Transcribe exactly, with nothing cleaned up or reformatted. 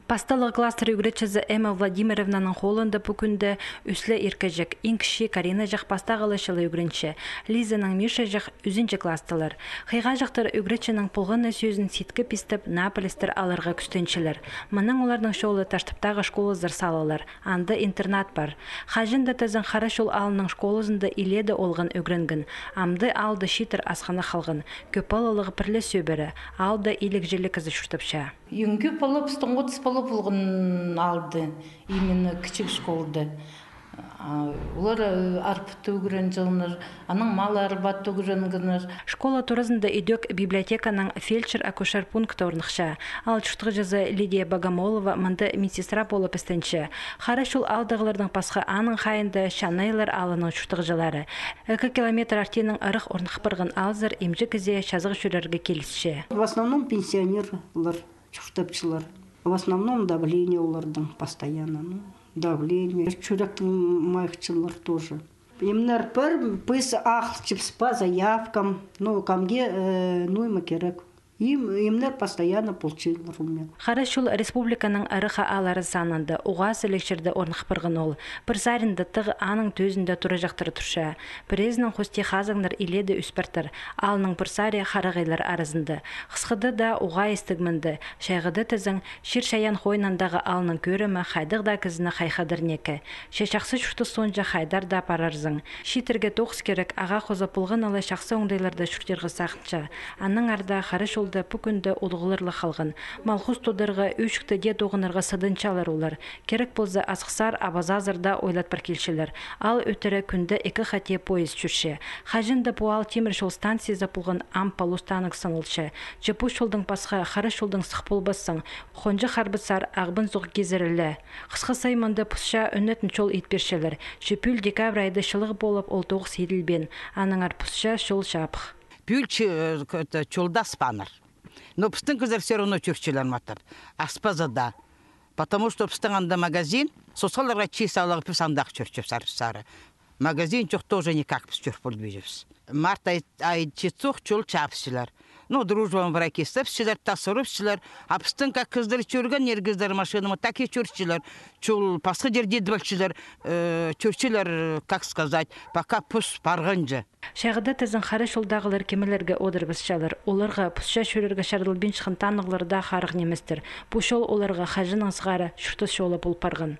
Пасталығ класстар ӱгретчізі Эмма Владимировнаның холында пу кӱнде ӱс ле иркеҷек. Иң кічіг Каринаҷах пастағ алашыла ӱгренче. Лизаның Мишаҷах ӱзінҷі классталар. Хыйғаҷахтар ӱгретчінің полған на сӧзін ситке пистеп, наа пілістер аларға кӱстенчелер. Мынаң оларның чолы Таштыптағы школазар салылар. Анда интернат пар. Хаҷан даа тізең, Хара чол аалының школазында илееде олған ӱгренген. Амды аалда чииттер асхынах халған. Кӧп палалығ пір ле сӧбіре. Аалда илиг-чилиг кізі чуртапча. Иң кӧп пала пістің отыс пала полған аалда, именно кічіг школда. А, олар, э, арпатты ӱгренҷеңнер, анаң мал арбатты ӱгренгеннер. Школа туразында идӧк библиотеканың фельдшер-акушер пункты орныхча. Аал чуртағҷызы Лидия Богомолова мында медсестра полып істенче. Хара чол аалдағыларның пасха аның хайиинда Чанайлар аалының чуртағҷылары. Ікі километр артиинаң ырах орнах парған аалзар имҷі кізее чазағ чӧрерге килісче. В основном пенсионерлер чуртапчалар. В основном давление оларның постоянно. Ну, давление. Чӱректең майыхчалар тоже. Имнер пір, піс ағылчабыс по заявкам. Ну, ко мне, э, ну, им кирек. Им, имнер постоянно полчалар у меня. Хара чол республиканың ырах ааллары санында, уғаа сіліг чирде орнах парған ол. Пір саринда тығ, аның тӧзінде тураҷахтар турча. Пірезінің хости хазаңнар илееде ӧс партыр. Аалның пір сари харағайлар аразында. Хысхада даа уғаа истіг мында. Чайғыда тізең, чир-чайаан хойнындағы аалның кӧрімі хайдағ даа кізіні хайхадыр неке. Че чахсы чуртас соонҷа хайдар даа парарзың. Чииттерге тоғыс кирек, ағаа хоза полған ла чахсы оңдайларда чуртирға сағынча. Аннаңар даа Хара чолда пу кӱнде улуғлар ла халған. Мал-хус тударға, ӧӧчікті дее тоғынарға сыдынчалар олар. Кирек полза, азых-саар, абазаазар даа ойлатпар килчелер. Аал ӧтіре кӱнде ікі хати поезд чӧрче. Хаҷан даа пу аал тимір чол станциязы полған, ам полустанок саналча. Че пу чолдаң пасха Хара чолдаң сых полбассың. Хонҷых арбассар Ағбан суғ кизеріле. Хысхы сай мында пусча ӱнетін чол ит пирчелер. Че пӱӱл декабрь айда чылығ полып, ол тоғыс иділбеен. Аннаңар пусча чол чабых. Пӱӱл чи-, э, к-, это, чолда аспааннар. Но пістің кізілер всё равно чӧрчелер матап. Аспаза даа. Потому что пістің анда магазин, сосхаларға чиис аларға піс андағ чӧрчебіс арса-сары. Магазин чох, тоже никак піс чӧр полбинчабыс. Март ай, ай читсох, чол чабысчалар. Ну, дружбаң враг истепчелер, тас урупчалар. А пістің как кізілер чӧрген, ир кізілер машинаң, так и чӧрчелер. Чол пасха чирде идіп алчалар, э, чӧрчелер, как сказать, пока пос парғанҷа. Чайғыда тізең, Хара чолдағылар кемелерге одырбасчалар. Оларға пусча чӧрерге чарыдылбинчатхан танығлар даа харығ ниместер. Пу чол оларға хаҷаннаң сығара чуртас чолы пол парған.